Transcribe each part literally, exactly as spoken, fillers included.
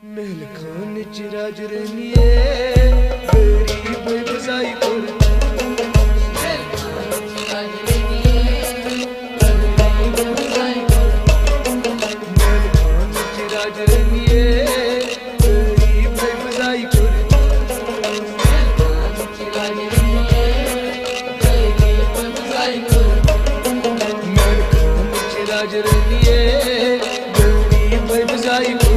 مہل خانٕچ راج رٲنی یے، غریٖبٕے بُزایہِ کوٚر۔ مہل خانٕچ راج رٲنی یے، غریٖبٕے بُزایہِ کوٚر۔ مہل خانٕچ راج رٲنی یے، غریٖبٕے بُزایہِ کوٚر۔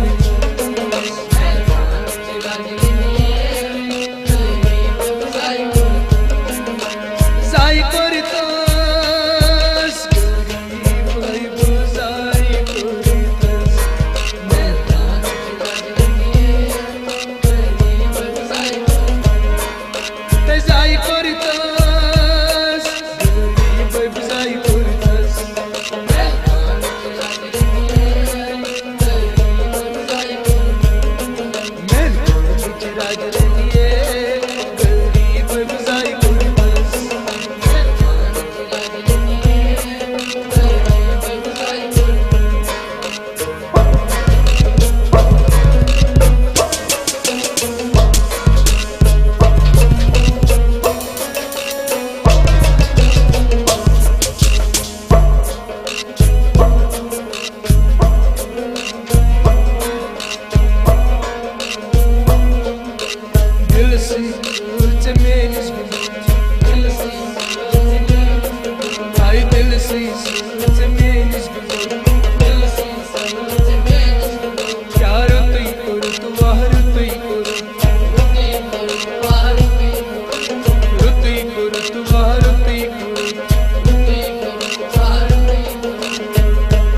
زایہِ کوٚر تس، غریٖبٕے بُزایہِ کوٚر تس۔ تہٕ زایہِ کوٚر تس، غریٖبٕے بُزایہِ کوٚر تس۔ دِلسٕے ژٕ میٲنِس گوٚمُت۔ دِلسٕے ژٕ میٲنِس گوٚمُت۔ آے دِلسٕے ژٕ میٲنِس گوٚمُت۔ دِلسٕے ژٕ میٲنِس گوٚمُت۔ کیٛاہ رُتُے کوٚرُتھ، واہ رُتُے کوٚرُتھ۔ رُتُے کوٚرُتھ، واہ رُتُے کوٚرُتھ۔ رُتُے کوٚرُتھ، واہ رُتُے کوٚرُتھ۔ رُتُے کوٚرُتھ، واہ رُتُے کوٚرُتھ۔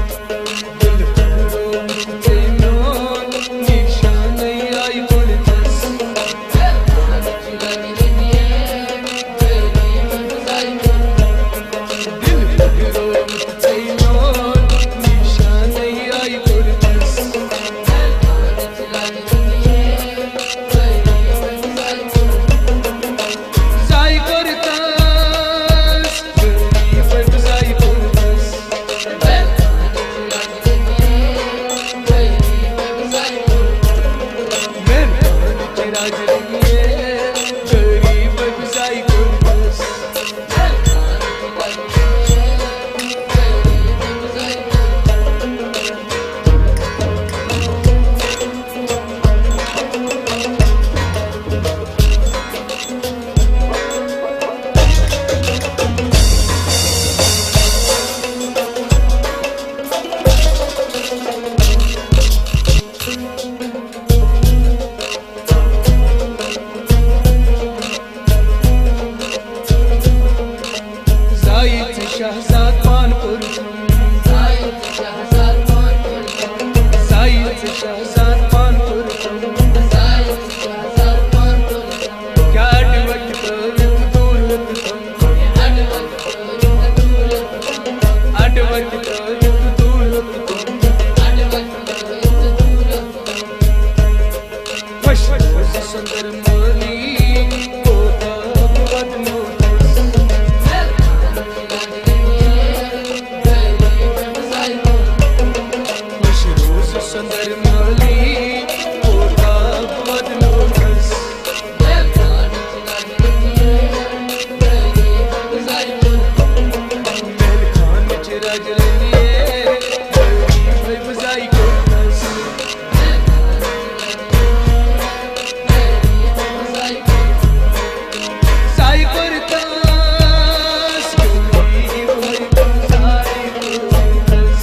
زایہِ ژٕ شہزاد پان کوٚرُتھ۔ زایہِ ژٕ شہزاد پان کوٚرُتھ۔ زایہِ ژٕ شہزاد پان کوٚرُتھ۔ زایہِ ژٕ شہزاد پان کوٚرُتھ۔ کیٛاہ اَڈٕ وَتہِ ترٛٲوِتھ دوٗر ہیوٚتُتھ۔ اَڈٕ وَتہِ ترٛٲوِتھ دوٗر ہیوٚتُتھ۔ اَڈٕ وَتہِ ترٛٲوِتھ دوٗر ہیوٚتُتھ۔ اَڈٕ وَتہِ ترٛٲوِتھ دوٗر ہیوٚتُتھ۔ خۄش روزِ سۄندر مٲلی، کوتاہ بہٕ بدنوٹس۔ خۄش روزِ سۄندر مٲلی، کوتاہ بہٕ بدنوٹس۔ مہل خانٕچ راج رٲنی یے، غریٖبٕے بُزایہِ کوٚرتس۔ زایہِ کوٚرتس، غریٖبٕے بُزایہِ کوٚرتس۔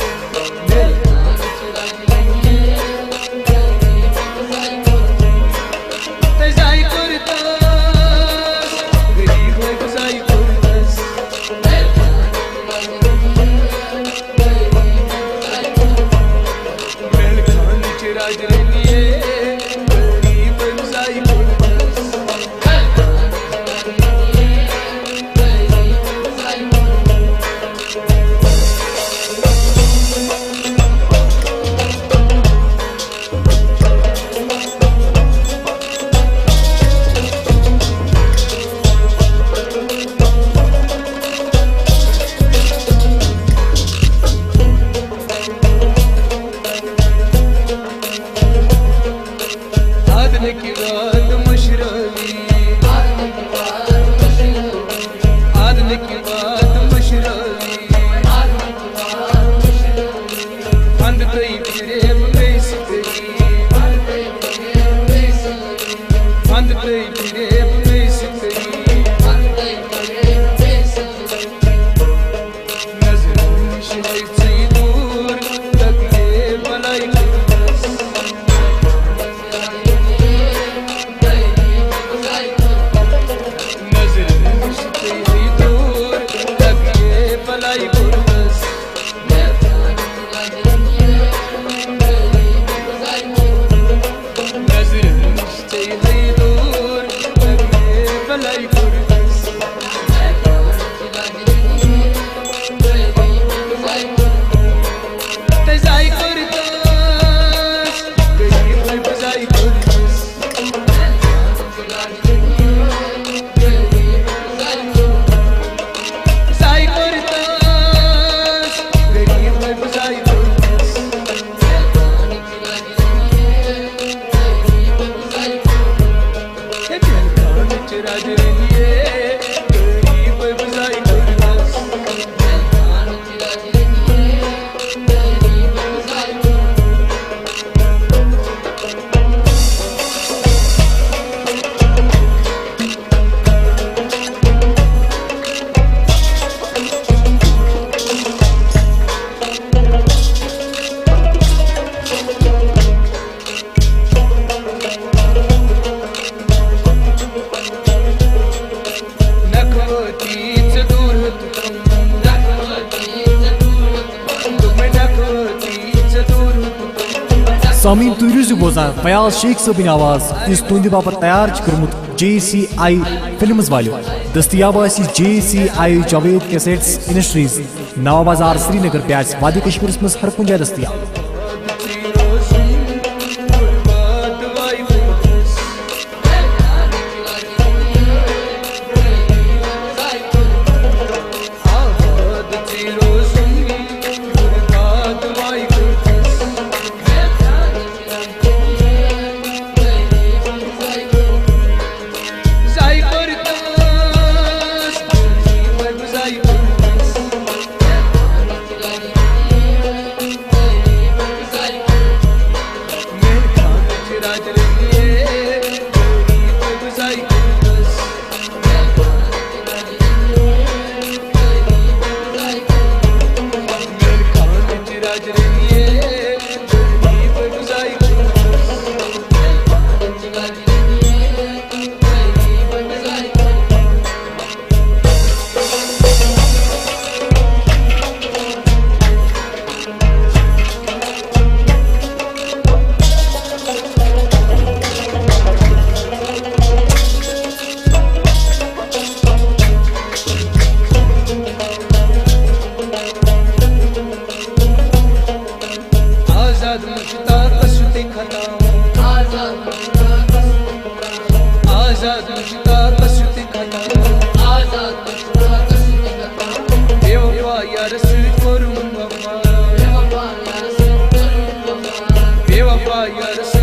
تہٕ زایہِ کوٚرتس، غریٖبٕے بُزایہِ کوٚرتس۔ مہل خانٕچ راج رٲنی یے، غریٖبٕے بُزایہِ کوٚرتس۔ سامعین، تُہۍ روٗزِو بوزان فیاض شیخ صٲبٕنۍ آواز، یُس تُہنٛدِ باپتھ تیار چھِ کٔرمُت جے سی آئی فلمز والیو۔ دٔستیاب آسہِ J C I Javed cassettes industries, Nawabazar, Srinagar. بیٚیہِ آسہِ وادی کشمیرس منٛز ہر کُنہِ جایہِ دٔستیاب۔ آزاد مشتاقس تہِ ختم۔ آزاد مشتاقس تہِ ختم۔ آزاد مشتاقس تہِ ختم۔ بے وفا یارس سۭتۍ کوٚرُم وفا۔ بے وفا یارس سۭتۍ کوٚرُم وفا۔ بے وفا یارس